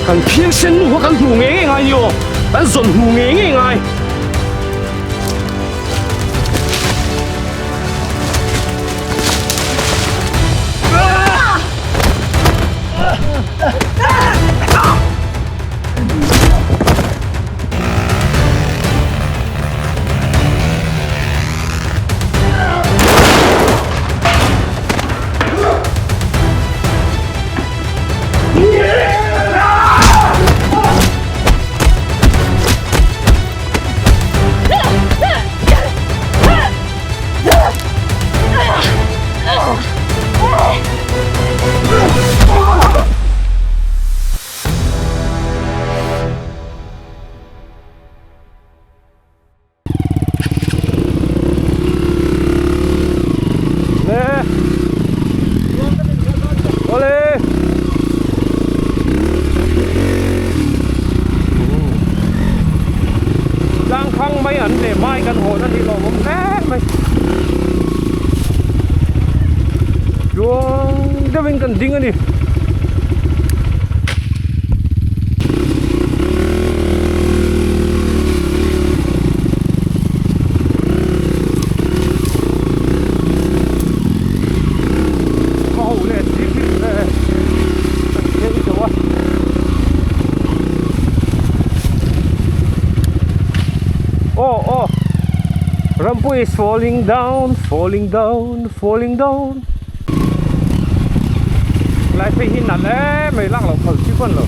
Kan phiangsen nu kha kan hmuh ngei ngei ngai ni aw. Kan zawn hmuh ngei ngei ngai. Tlang mai an leh mai kan hawn a nih lawm awm hle mai. Tluang deuhin kan ding a ni. Rampui is falling down, falling down, falling down. Lai phei hi nalh em mai lak loh phal chi pawn lo.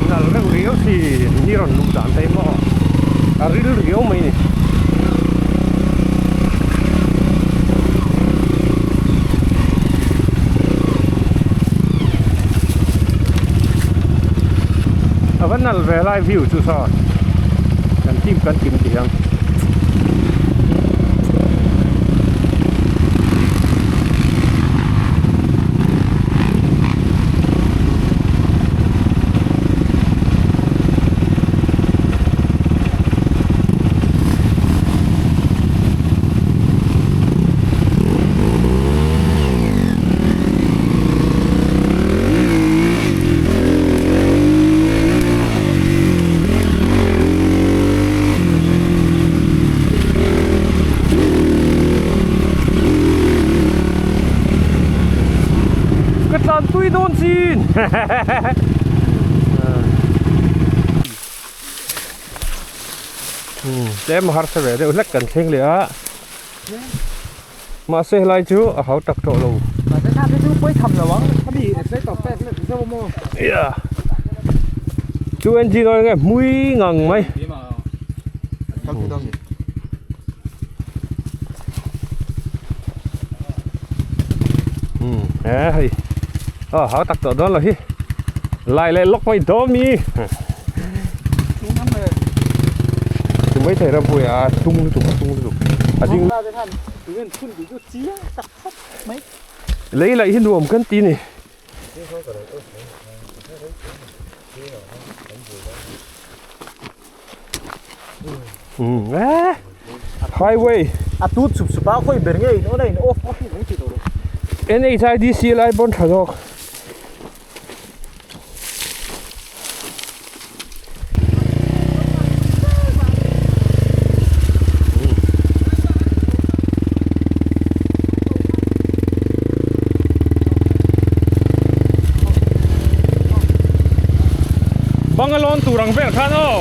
Nalh reuh riau si ni rawn luh dan te hi maw a ril riau mai ni. A va nalh ve lai view chu saw kan team kan kim tih ang. Ka tlan tui dawn chin. Tlem harsa ve deuh hlek kan thleng leh a. Mahse helai chu a hau tak tawh lo. Mahse thla te chu pawi tham lo ang. Ami accelerator pek leh zeuh a maw? Yeah. Chu engine oil nge hmui ngang mai. He hei a hau tak tawh dawn lo hi. Lai leh lawk mai dawn mi. Chu mai thei ram pui a tung lutuk a tung lutuk a ding lei laih hi nuam kan ti ni. Highway a tut sup sup a khawi ber nge in on a in off off hi mai thei tawh lo. NHIDC lai pawn tha zawk. Bangalore tur ang vel khan aw.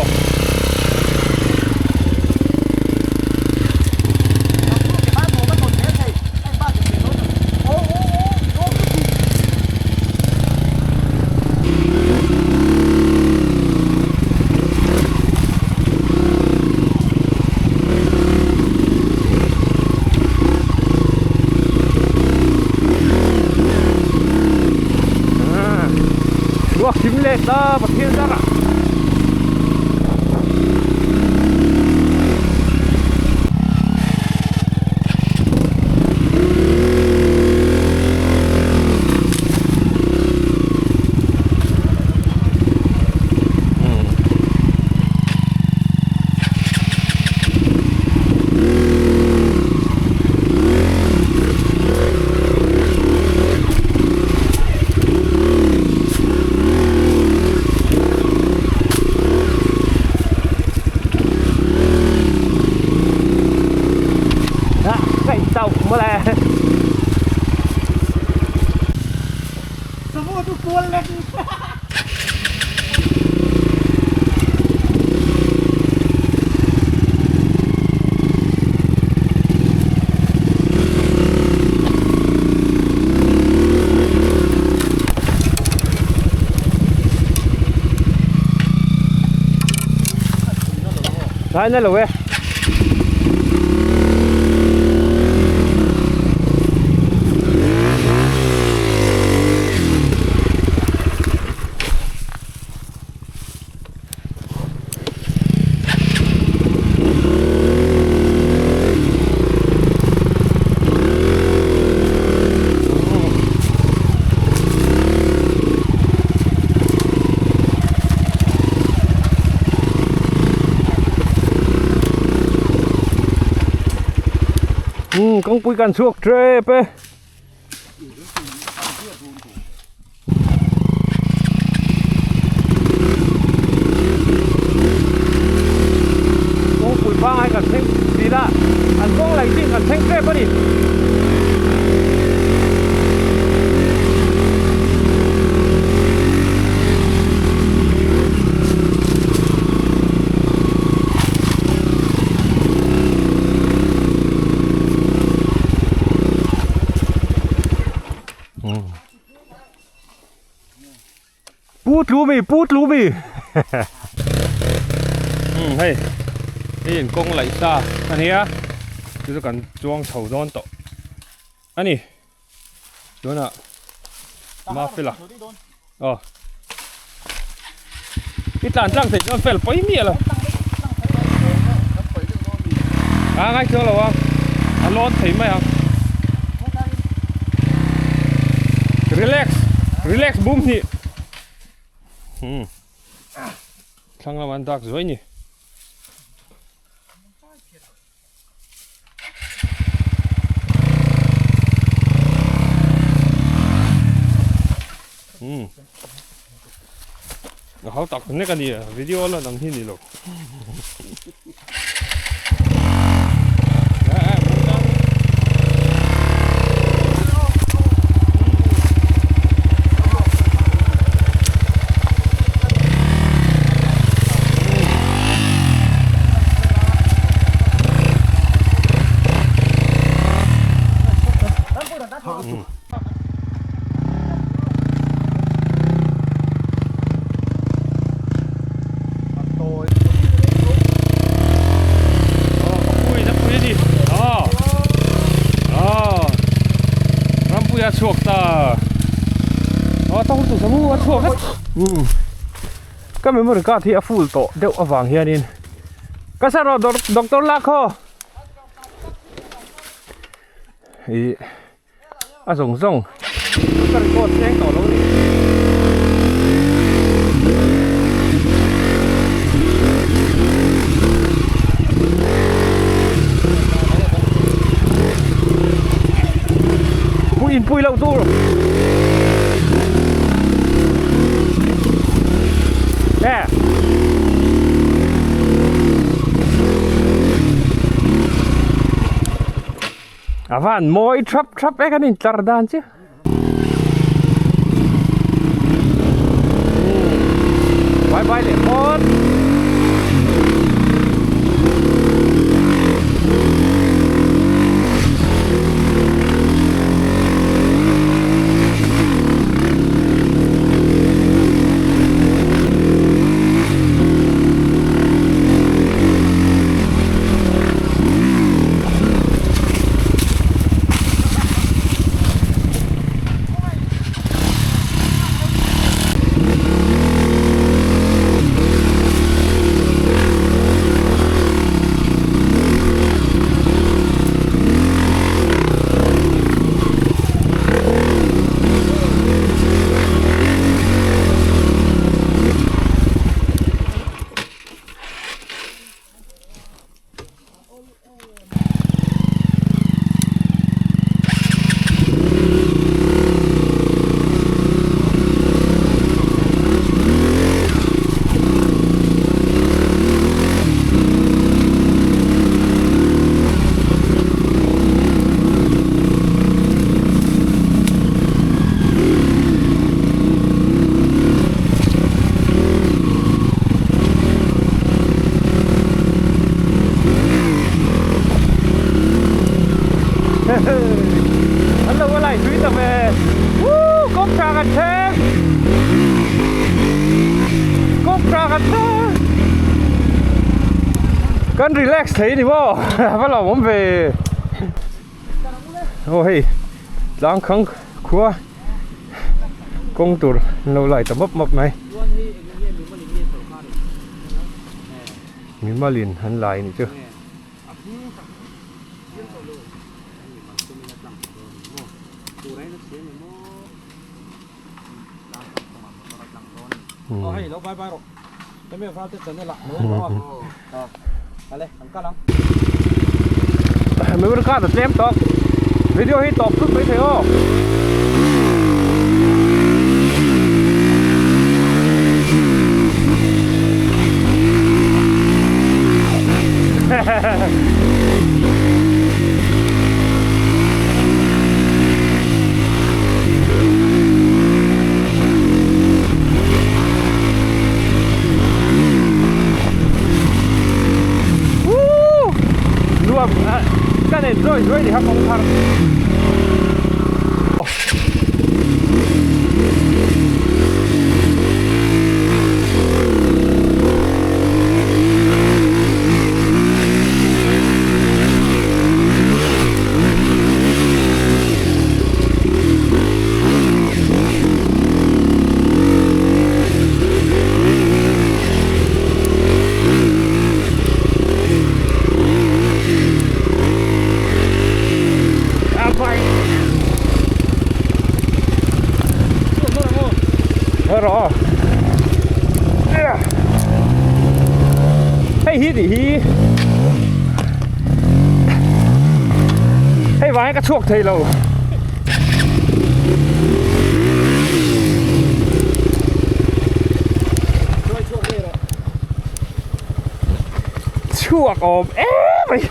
Luak kim leh ta Pathian zara. 过来。Lai na lo e. Kawngpui kan chhuak tep e. Kawngpui pangai kan thleng tih a, an kawng laih chin kan thleng tep a ni. Pu tlu mi pu tlu mi um hei hei in kawng laih sa a nia chu chu kan chuang chho dawn tawh a ni tunah mafela aw i tlan tlang theih chuan fel pawi miah lo a ngai chuang lo a a lawn thei mai ang relax relax bum hnih hmm thlang lamah an dak zuai ni. Hmm. A hau tak nek a ni a video la dang hi ni lo. Rampuia chhuak ta ka memory card hi a full tawh deuh avang hianin ka sa rawh doctor lak haw ih a zawng zawng ka record thleng tawh lo a ni. Pui in pui loh tur. Nè. A van mawi thap thap e kan in tlar dan chu. Bye bye leh phawt. Kan relax thei ni maw a va lo awm ve. Aw hei tlang khang khua kawng tur an lo lai ta mawp mawp mai. Mimalin an lai nih chu. Memory card a tlem tawk video hi tawp thut mai thei aw. Nuam kan enjoy zuai ni kha kawng thar. Hei hi tih hi hei vang hi ka chhuak thei lo. Chhuak awm em mai.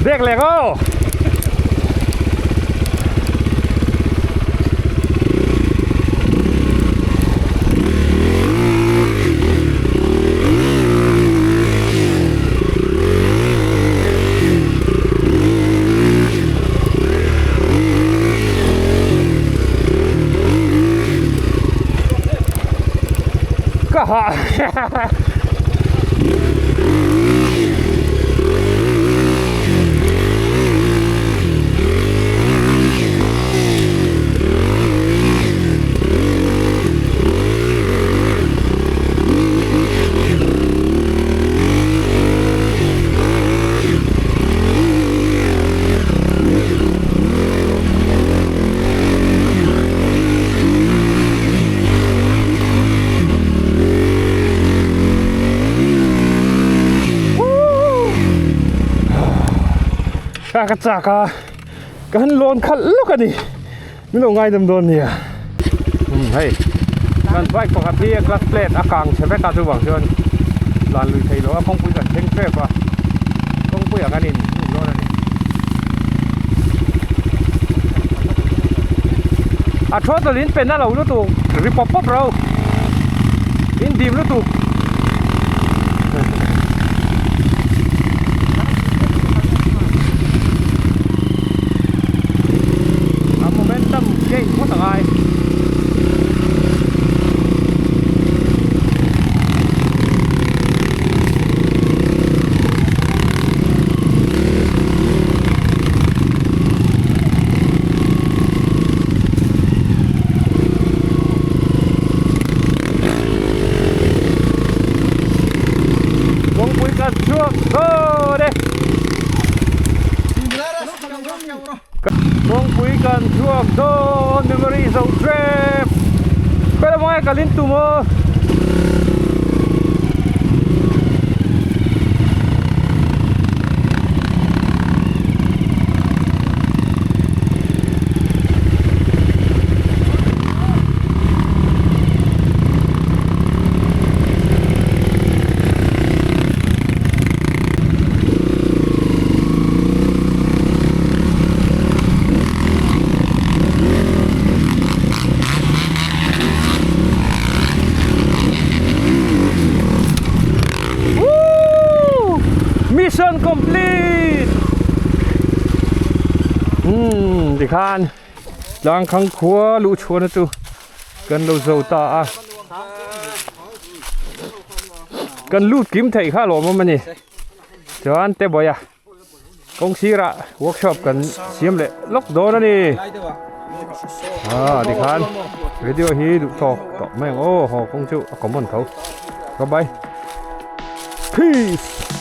Brake leh aw. Ka hah. Ka chak a ka han lawn khalh lawk a ni min lo ngaidam dawn nia hei kan bike pakhat hi a clutch plate a kang chhe vek a chuvang chuan tlan lui thei lo a kawngpui kan thleng tep a kawngpui ah kan in hnuk dawn a ni a throttle in pen a lo lutuk ri pawp pawp ro in dim lutuk. A momentum gain phawt a ngai. Kawngpui kan chhuak dawn e. Kawngpui kan chhuak dawn memory zo trep. Kawih lamah nge kalin tum aw. Mission complete! Hmm, tikhan tlangkhang khua luh chhuahna chu kan lo zo ta a. Kan lut kim theih kha lawmawm a ni. Chuan Tebawia kawng sirah workshop kan siam leh lawk dawn a ni. Ah tikhan video hi duh tawk tawh mai ang aw haw kawng chu a common tho. Bye bye. Peace!